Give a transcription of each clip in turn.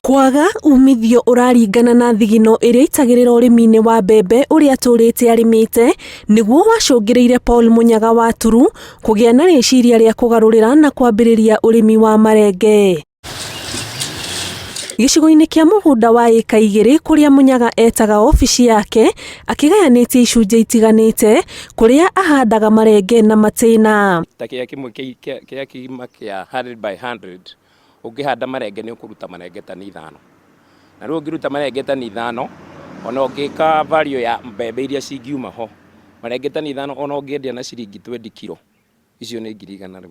Kwaga umithio ũraringana na thigino ĩrĩa ĩitagĩrĩra ũrĩmi-inĩ wa mbembe ũrĩa atũrĩte arĩmĩte nĩguo wacũngĩrĩire Paul Mũnyaga wa Turu kũgĩa na rĩciria rĩa kũgarũrĩra na kwambĩrĩria ũrĩmi wa marenge. Gĩcigo-inĩ kĩa mũgũnda wa ĩka 2 kũrĩa Mũnyaga etaga obici yake akĩgayanĩtie icunjĩ itiganĩte kũrĩa ahandaga marenge na matĩna. Ta kĩrĩa kĩmwe kĩa kĩgima kĩa 100 by 100 ũngĩhanda marenge nĩ ũkũruta marenge tani 5. Na rĩu ũngĩruta marenge tani 5 ona ũngĩka value ya mbembe iria cingiuma ho, marenge tani 5 ona ũngĩendia na ciringi 20 kiro, icio nĩ 100,000.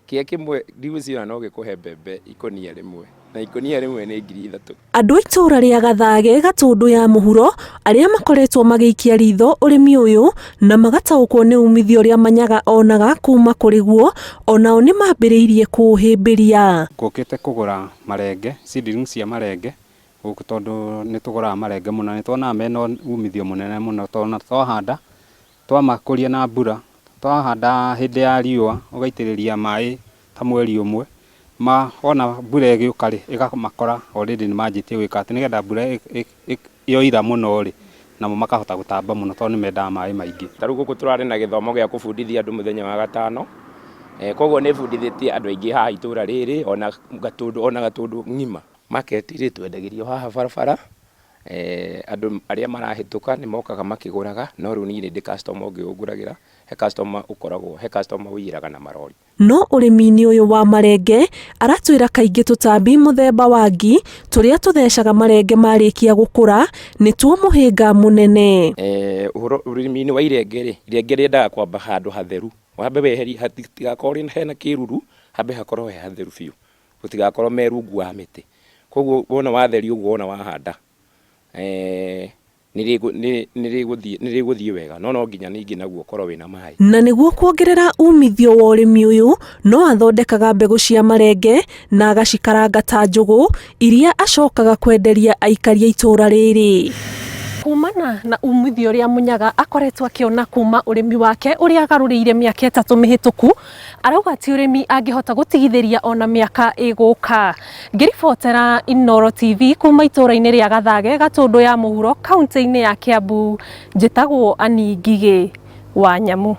Kĩrĩa kĩmwe ndigwĩciria no gĩkũhe mbembe ikũnia rĩmwe, na ikũnia rĩmwe nĩ 3,000. Andũ a itũũra rĩa Gathage, Gatũndũ ya mũhuro arĩa makoretwo magĩikia ritho ũrĩmi ũyũ na magataũkwo nĩ umithio ũrĩa Manyaga onaga kuma kũrĩ guo, onao nĩ mambĩrĩirie kũũhĩmbĩria. Ngũkĩte kũgũra marenge, seedlings cia marenge gũkũ tondũ nĩ tũgũraga marenge mũno na nĩ tuonaga mena umithio mũnene mũno tondũ ona twahanda twamakũria na mbura, twahanda hĩndĩ ya riũa ũgaitĩrĩria maĩ ta mweri ũmwe, wona mbura ĩgĩũka rĩ, ĩkamakora already nĩ manjĩtie gwĩka atĩ, nĩgetha mbura yoira mũno rĩ, namo makahota gũtamba mũno tondũ nĩ mendaga maĩ maingĩ. Ta rĩu gũkũ tũrarĩ na gĩthomo gĩa kũbundithia andũ mũthenya wa gatano, koguo nĩ bundithĩtie andũ aingĩ haha itũra rĩrĩ ona Gatũndũ ona Gatũndũ ng'ima. Market rĩ, twendagĩrio haha barabara, andũ arĩa marahĩtũka nĩ mokaga makĩgũraga, no rĩu niĩ nĩ ndĩ customer ũngĩ ũngũragĩra, he customer ũkoragwo, he customer ũiyĩraga na marori. No ũrĩmi-inĩ ũyũ wa marenge, aratwĩra kaingĩ tũtambi mũthemba wa ngi tũrĩa tũthecaga marenge marĩkia gũkũra nĩtuo mũhĩnga mũnene. Ũhoro ũrĩmi-inĩ wa irenge rĩ, irenge rĩendaga kwamba handũ hatheru, wambe weherie hatigakorwo hena kĩruru, hambe hakorwo he hatheru biũ, gũtigakorwo me rungu wa mĩtĩ. Koguo wona watheria ũguo wona wahanda, nĩ rĩgũthiĩ wega, no no nginya ningĩ naguo ũkorwo wĩna maĩ. Na nĩguo kuongerera umithio wa ũrĩmi ũyũ, no athondekaga mbegũ cia marenge na agacikaranga ta njũgũ iria acokaga kwenderia aikari a itũũra rĩrĩ. Kumana na umithio ũrĩa Mũnyaga akoretwo akĩona kuma ũrĩmi wake ũrĩa agarũrĩire mĩaka 3 mĩhĩtũku, arauga ti ũrĩmi angĩhota gũtigithĩria ona mĩaka ĩgũka. Ngĩribotera Inooro TV kuma itũũra-inĩ rĩa Gathage, Gatũndũ ya mũhuro, kaunti-inĩ ya Kiambu, njĩtagwo Annie Ngigĩ wa Nyamu.